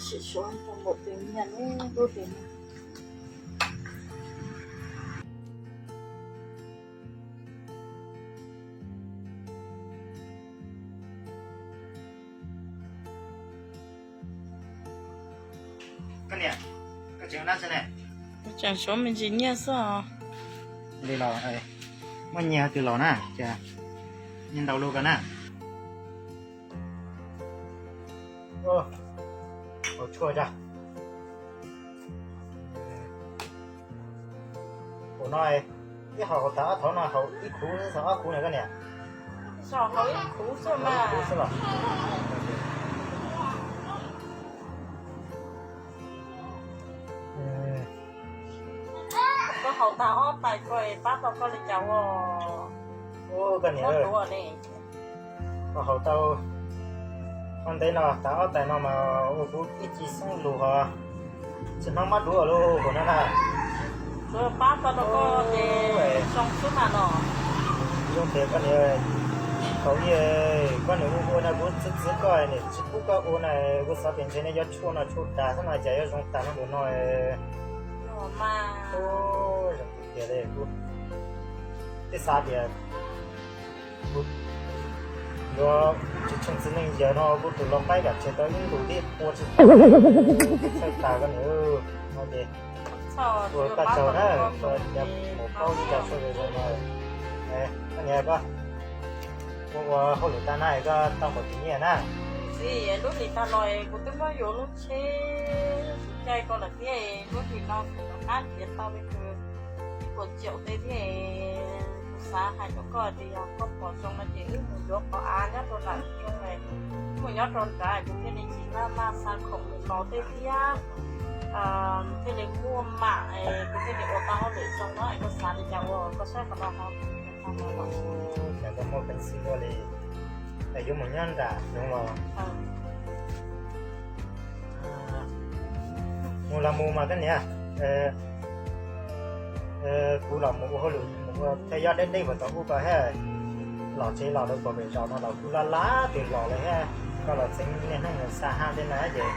Sim suav rau npaum tus nyiaj lub tus no. Koj niam, koj tseem ua dab tsi ne? Kuv tseem suav me ntsis nyiaj xwb os. Li los, muaj nyiaj twg los na, ces nyiaj ntau lug ko na. Haus tshuaj tso. Ua no, ib haus haus tas ob thaum no haus ib khuv xwb, ob khuv na koj niam? Haus ib khuv xwb mas. Ib khuv xwb los? Koj haus tas ob tais ko pab tau koj li cas ua? Ua koj niam, koj haus tau ob ntev no tas ob tais no mas ua kuv ib ce xeeb lug hos tsis hnov mab duav lug no na. Pab tau rau koj ces zoo xwb mas no. Zoo tias koj niam, thaum ub koj niam ua ua no kuv txwv txwv koj niam tsis pub koj ua na, kuv xav tias ntshe nej yuav tshuaj no tshuaj dag xwb no cas yuav zoo tas no tus no. Zoo tiag tiag li, kuv twb xav tias kuv yuav tsis tsheej txiv neej yawg no kuv tus lau qaib kam tseg tau ib ntus tib ua tsis tau, txhawj tas koj niam. No ces ua koj tsaug na, ua cas mus paub li cas sawv daws no. Koj niam, koj ua ua hauj lwm tag na koj tau npaum tus nyiaj na? Txiv, lub hlis tag los kuv twb muab yuav lub tsheb caij ko lawm thiab, lub hlis no kuv rov qab nrhiav tau li kws ib puas caum tej thiab. Kuv xav hais rau koj tias yog koj pom zoo no ces wb mus yuav qhov av nyob rau nram zoov, mus nyob rau nrad kuv thiaj li tsis maj maj xa khoom mus tos tej thiab, thiaj li muaj mam, kuv thiaj li ua tau hauj lwm zoo no. Koj xav li cas ua koj saib qhov no ho. Cas koj muaj peev xwm ua li, es yuav mus nyob nram zoov los? Mus los mus mas koj niam, kuv los mus ua hauj lwm mus ua thaj yob deb deb puas tau ub koj thiab. Los tsev los rau pem zos no los kuv laj laj twg los lawm thiab, koj los txeev niaj hnub mus xa hab tej no ces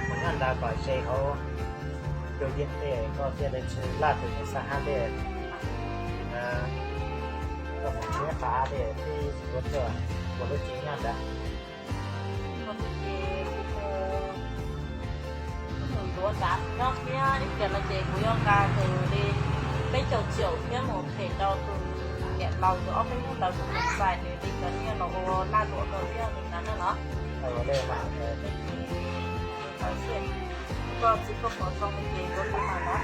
mus nyob nrad kom ze hauv tus diam tej koj thiaj li tsis laj twg mus xa hab tej. Koj mus tsev qhov av tej twb yuav tuaj ua lub tsev nyob nrad. Mus ntuav nrad nyob thiab ib pliag no ces kuv yuav nqa nws li peb caug triệu thiab mus them rau tus niam laus tus ob peb hnub ntawd kuv mus txais nws li cov nyiaj los ua laj luam rau thiab li ntawd na los. Koj txiv koj pom zoo li ces yuav li mas los.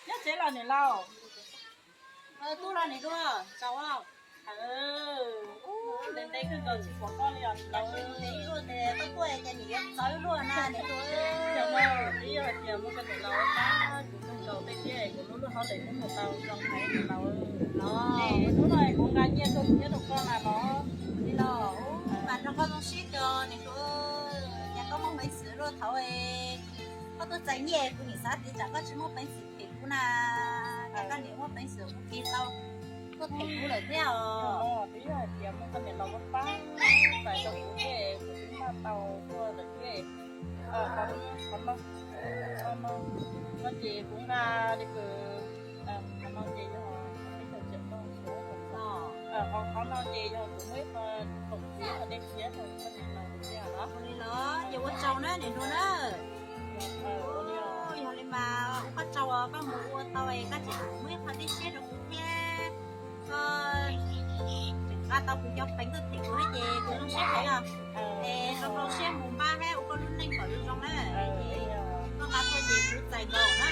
Nyob tsev los niam laus? Tub los niam hluas, tsaug. Ntev ntev kawg nkaus tsis pom koj li os niam laus. Ntev luaj tias koj tuaj ces niam yuav txawv luaj na niam hluas. Twb yog hais tias muaj koj niam laus pab kuv kawg nkaus tej thiab kuv lub lub hauj lwm kuj mus tau zoo heev niam laus. Hnub no kuv nqa nyiaj tuaj thiab rau koj na los. Li los, mas nrog koj zoo siab kawg niam hluas. Cas koj muaj peev xwm luaj thaum koj tuaj txais nyiaj kuv nim xav tias tsam koj tsis muaj peev xwm them kuv na. Cas koj niam muaj peev xwm kuv tig tau tuaj them kuv lawm thiab os. Twb yog hais tias muaj koj niam laus pab txais rau kuv thiab kuv twb npaj tau tuaj lawm thiab. Qhov no, no ces kuv nqa li kws, qhov no ces yog peb caug triệu koj suav. Qhov no ces yog kuv muaj ib qho khoom txiv, qhov dej txiv rau koj niam laus thiab os. Ua li los, ces ua tsaug na niam hluas na. Yog li mas ua koj tsaug, koj mus ua tau es koj tseem muaj ib qho dej siab rau kuv thiab. Koj tseem nqa tau kuv cov peev tuaj them kuv thiab ces kuv zoo siab heev os. Es zoo rau siab mus npaj thiab ua koj lub neej kom zoo zoo na. Koj nqa tuaj ces kuv txais nkaus na.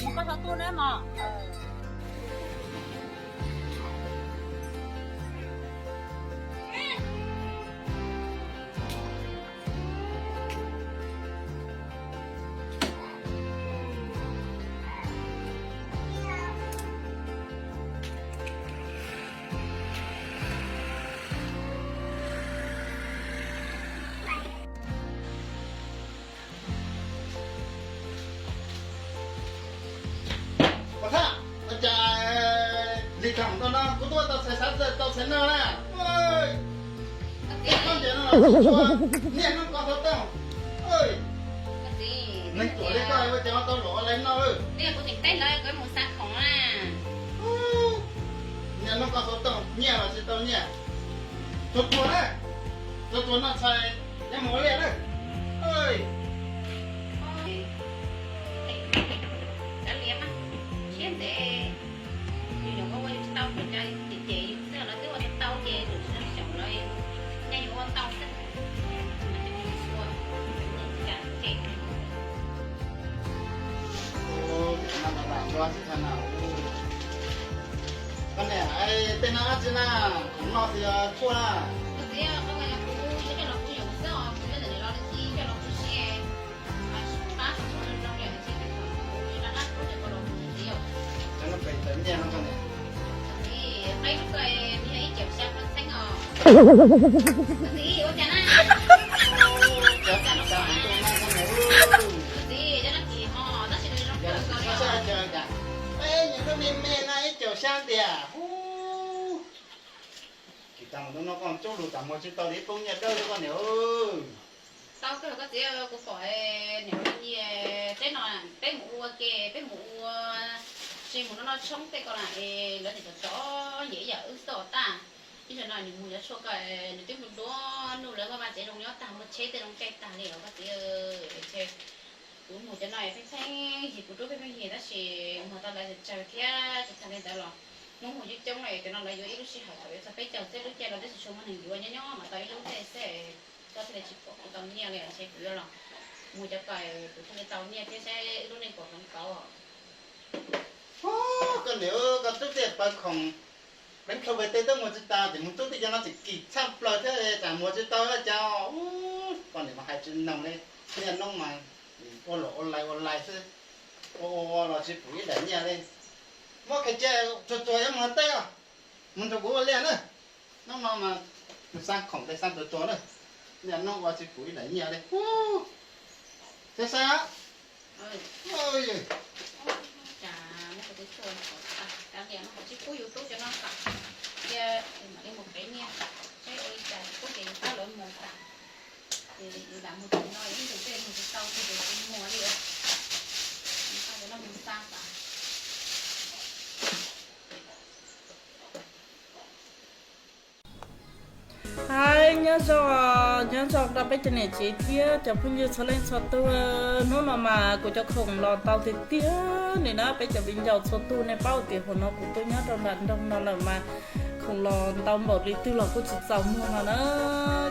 Mus koj tau tuaj na mog. Kuv twb ua tau txhais xav txawm tau txhais no na. Koj ncaws no los tsis tshua, niaj hnub koj xov tooj. Neeg ruam li koj ua cas tau luam ua li no. Niaj hnub koj xov tooj, nyiaj los tsis tau nyiaj. Tsuag tsuag na, tsuag tsuag noj tshais, nyob mus ua liaj na. Cov liam mas, siab ntev, yus nyuam qhuav ua yus tsis tau, ces ces yus xwb los twb ua tau ces yus tsis tau xyaum los nyaj yus ua tau xwb. Koj niam, tej no dab tsi na, khoom noj xwb tshuaj na. Koj txiv, koj nqa kuv coj los kuv yuav xwb os, kuv coj ntawm niam los li txiv coj los kuv siv. Qab zoo zoo li ntawd txiv, kuv yuav rov qab rub cov ko los kuv txiv os. Cov no pem tawm nyiaj no koj niam. Txiv, qeb lub ko nws yog ib caum xya pua txheeb os. Txiv, ua cas na? Txiv, cov no tsis ho, tab sis nws zoo kawg nkaus li os. Peb nyias lub me me no ib caum xya ntiag. Tsis tas mus no koj tub lus tas muag tsis tau li ib poob nyiaj dawb li koj niam. Tau kawg koj txiv, kuv pom niam nyias teb no, peb mus ua ke, peb mus ua, tsis mus no no tshoob tej ko na es lawv niam tov tov nyiam ib yam wb xwb tag. Ib zaug no nws mus cov tshuaj ko, nws twb mus duab nuj lawv nkauj vaj tsev zoo li ob tag, muaj tsheb tej zoo caij tag li os koj txiv. Kuv mus cov no pheej pheej yig, kuv rub pheej pheej yig tab sis muag tau lawv tsawg thiab tsis tag li ntawd los muab mus coob coob, cov no lawv yuav ib lub sij hawm thaum yuav txog peb caug xwb, lub caij no twb tsis tshua muaj neeg yuav, nyob nyob mas tau ib lub tej xwb. Koj thiaj li tsis pom kuv tau nyiaj li, ntshe kuv yuav los mus cov ko kuv thiaj li tau nyiaj thiab saib lub neej pom hloov kauv. Koj niam, koj twb tiaj pawv khoom, peev khaws pes tej twb muag tsis tau, ces mus rub tib cov no tseem kim tshaj plaws thiab, tsam muag tsis tau cas. Koj niam mas hais tsis noog li, niaj hnub mas ua luam ua lais ua lais xwb, ua ua los tsis pum ib daim nyiaj li. Muab khaws cia tsuag tsuag yuav mus teb os, mus nrog kuv ua liaj na. Hnub no mas tus xab khoom tej xab tsuag tsuag na, niaj hnub ua tsis pum ib daim nyiaj li. Xav xav, Hais nyob zoo, nyob zoo rau peb cov niam tsev thiab cov phooj ywg txhua leej txhua tus. Hnub no mas kuv cov khoom los tau tiag tiag li na, peb cov viv ncaus txhua tus nej paub tias hauv no kuv twb nyob rau nram nroog no lawm mas khoom los ntau npaum li twg los kuj tsis txaus muag no na.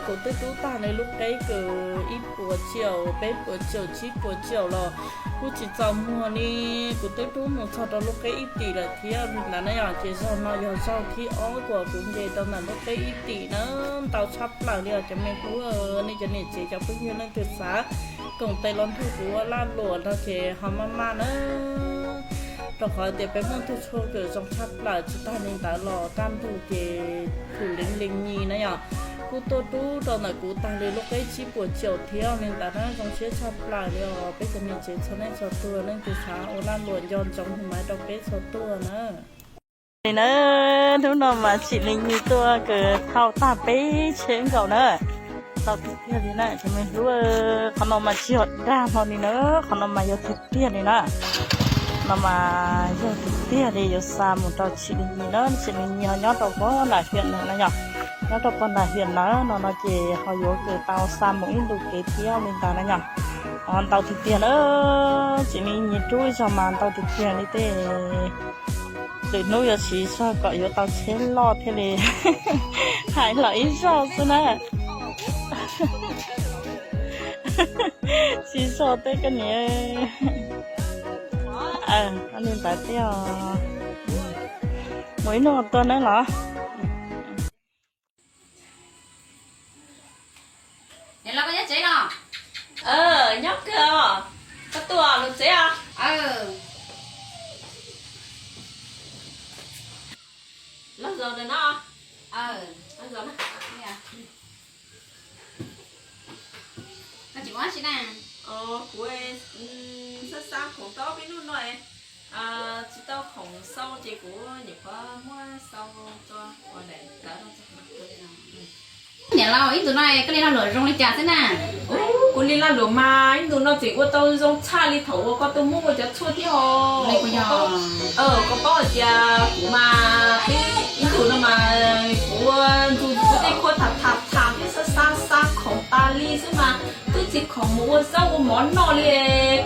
Kuv twb rub tag li lub qeb kws ib puas tsiaum, peb puas tsiaum, tsib puas tsiaum los kuj tsis txaus muag li. Kuv twb rub mus txog rau lub qeb ib tim lawm thiab li ntawd na yom. Ces zaug no yog zaug thib ob uas kuv nce rau ntawm lub qeb ib tim na, ntau tshaj plaws li os cov me tub. Nej cov niam tsev cov phooj ywg leej twg xav koom tes los nrog kuv ua lag luam no ces ho maj maj na, rau qhov tias peb muaj tug tshuaj kws zoo tshaj plaws. Tsis tag li ntawd los kaj ntug ces thum leej leej nyi na yom, kuj tuaj rub rau ntawm kuv tag li lub qeb tsib puas tsiaum thiab li ntawd na. Zoo siab tshaj plaws li os peb cov niam tsev txhua leej txhua tus, leej twg xav ua lag luam nco ntsoov hu maiv rau peb txhua tus na. Li na, hnub no mas Tsim Li Nyi tuaj kws thauj tag peb tsheb nkaus na. Tau tiag tiag li na cov me tub, qhov no mas tsis yog dag hlo li na, qhov no mas yog tiag tiag li na. No mas yog tiag tiag li yuav xa mus rau Tsim Li Nyi na, Tsim Li Nyi ho nyob rau pog nram hiam na yom, nyob rau pog nram hiam na, no no ces ho yuav kws tau xa mus ib ntu kev thiab li ntawd na yom. Ntau tiag tiag na, Tsim Li Nyi rub ib zaug mas ntau tiag tiag li tej. Lwm hnub yuav siv zog kom yuav tau tsheb loj thiaj li hais los ib zaug xwb na. Siv zog tej koj niam. Li ntawd thiab os. Mus ib hnub tuaj nawb los. Niam los koj nyob tsev los? Nyob kawg os. Koj tuaj los tsev os. Los zaum ntawm no. Los zaum na. Koj tsis ua dab tsi na? Kuv xav xav khoom tau peb hnub no. Tsis tau khoom sau ces kuv nyuam qhuav muab sau tso ua daim ntawv no tso. Niam laus, ib ntus no koj li lag luam zoo li cas xwb na? Kuv li lag luam mas ib ntus no tseem ua tau zoo tshaj li thaum uas koj tuaj muab ua cov tshuaj thiab os. Koj paub hais tias kuv mas ib ntus no mas kuv ua ntu kuv tej khuab tham tham tham thiab xa xa xa khoom tas li xwb mas twb tsis khoom mus ua zaub ua mov noj li.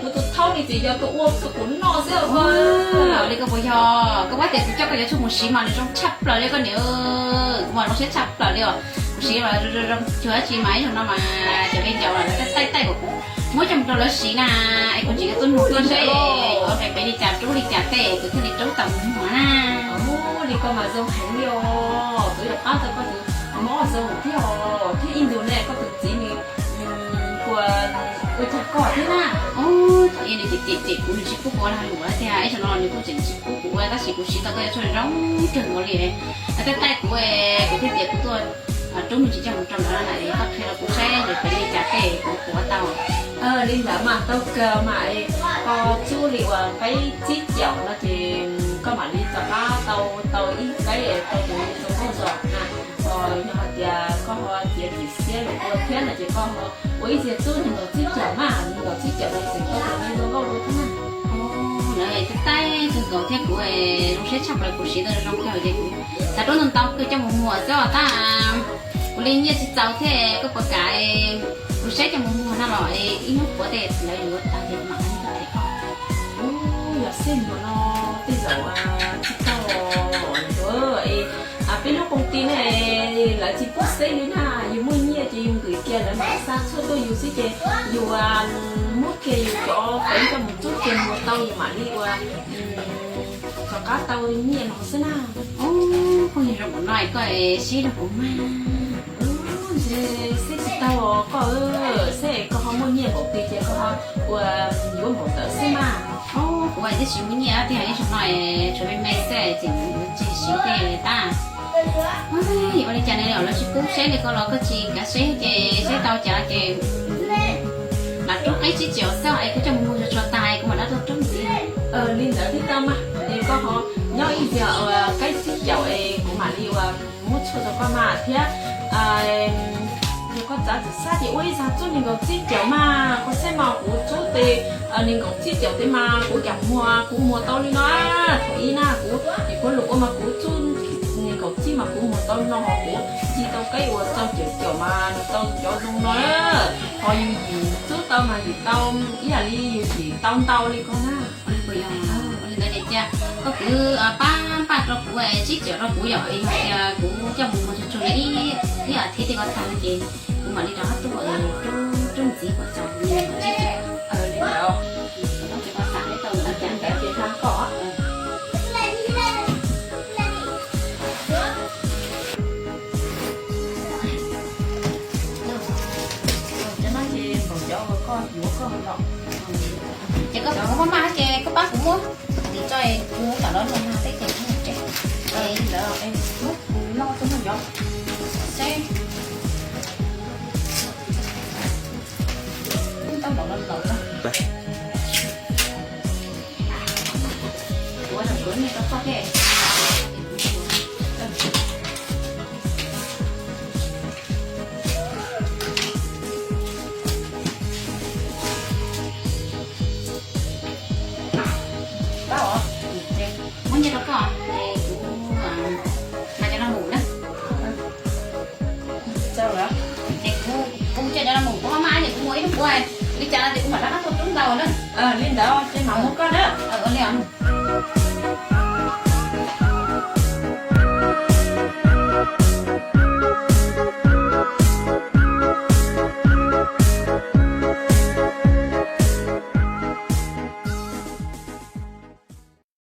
Kuv tus thaub li tseem yog tus ua rau kuv noj xwb os. Li koj puas yog koj paub tias kuv coj koj cov tshuaj mus siv mas nws zoo tshaj plaws li koj niam. Kuv mas zoo siab tshaj plaws li os. Kuv siv los zoo zoo cuag dab tsi mas ib zaug no mas cov me ncaus lawv taij taij kom kuv muab coj mus rau lawv siv na. Es kuv tseem yuav tuaj nug koj seb ua pem li cas rub li cas tej kuv thiaj li rub tau mus muag na. Li koj mas zoo heev li os, kuv yuav pab tau koj tus mob zoo thiab os. Thiab ib ntus ne koj tus txiv nws puas ua cas koj thiab na? Thaum ub nws cem cem cem kuv, nws tsis pub kuv ua lag luam tiag, ib zaug no los nws kuj tseem tsis pub kuv ua, tab sis kuv siv tau koj cov tshuaj zoo kawg nkaus li. Taij taij kuv, kuv thiaj tias kuv tuaj rub me ntsis coj mus rau lawv na, koj qhia rau kuv saib pem li cas tej kuv puas ua tau. Li ntawd mas tau kawg mas, koj tsub li uas qaib tsib caum no ces koj mam li rov qab tau tau ib qaib tau tus zoo nkauj zog na. Yog hais tias koj ho txiav txim siab yuav ua thiab no ces koj ho ua ib txhia tsub nees nkaum tsib caum mas, nees nkaum tsib caum no ces tau tus zoo nkauj dua thiab na. Lawv taij taij kawg nkaus thiab kuv zoo siab tshaj plaws, kuv siv tau zoo kawg ces kuv xav rub ntau ntau kawg coj mus muag xwb os. Tab kuv li nyiaj tsis txaus thiab, koj puas kam kuv saib coj mus muag no los ib hnub puav tej lawv yuav tag ces mam li tuaj them koj. Yog xij muag no tej zaum tsis tau, peb lub koom ti ne lawv tsis pub xeb li na, yus muaj nyiaj ces yus nqis kiag lawv mam xa tshuaj tuaj yus xwb ces yus muab kiag yus cov fev coj mus tsub kiag muag tau yus mam li ua rov qab tau nyiaj no xwb na. Phooj ywg zoo npaum no koj seb zoo puas mag. Ntshe seb tsis tau os koj, seb koj ho muaj nyiaj npaum twg ces koj ho ua yuav npaum ntawd xwb mas. Kuv twb tsis muaj nyiaj tiag, ib zaug no tshuav me me xwb, tseem yuav tseg siv tej tab. Ua li cas ne, lawv tsis pub seb li koj los koj tsis kav seb ces seb tau cas ces lam rub qaib tsib caum xwb es kuv coj mus muag tso tag kuv mam rov tuaj rub ntxiv. Li ntawd thiaj tau mas, es koj ho nyob ib zaug qaib tsib caum es kuv mam li ua muab tshuaj rau koj mas thiab. Yog koj txav txim siab ces ua ib zaug tsub nees nkaum tsib caum mas, koj saib mas kuv tsub tes nees nkaum tsib caum tes mas kuv kam muag kuv muag tau li no. Thaum ub na kuv nim kuv lus ua mas kuv tsub nees nkaum tsib mas kuv muag tau li no, ho kuv tsis tau qaib uas rau caum caum mas nws tau cov zoo no. Ho yus yim tsub tau mas yim tau ib yam li yus yim tau ntau li koj na. Li ntawd ces cia koj kwv pab npaj rau kuv tsib caum rau kuv yom, yog tias kuv coj mus muag tsuag tsuag li ib, ib as thiv tej ko tag ces kuv mam li rov qab tuaj rub, rub ntxiv kom txaus tsib caum. Li ntawd, ces koj xav tau cas ces koj. Cov no ces npaum cov uas koj yuav koj los. Ces koj, koj maj maj ces koj pab kuv muab tim tso, kuv tam los no na teb ces kuv tsev. Muab kuv no tso no yov. Seb. Tau npaum no npaum no. Kuv ua zaum suav nyiaj rau koj thiab. Pab os, muab nyiaj rau koj, kuv hais cov no mus na. Ces kuv, kuv mus coj cov no mus, kuv ho maj ces kuv muag ib hnub puav, li cas no ces kuv mam rov qab tuaj rub ntau na. Li ntawd ces mam mus koj na. Ua li os.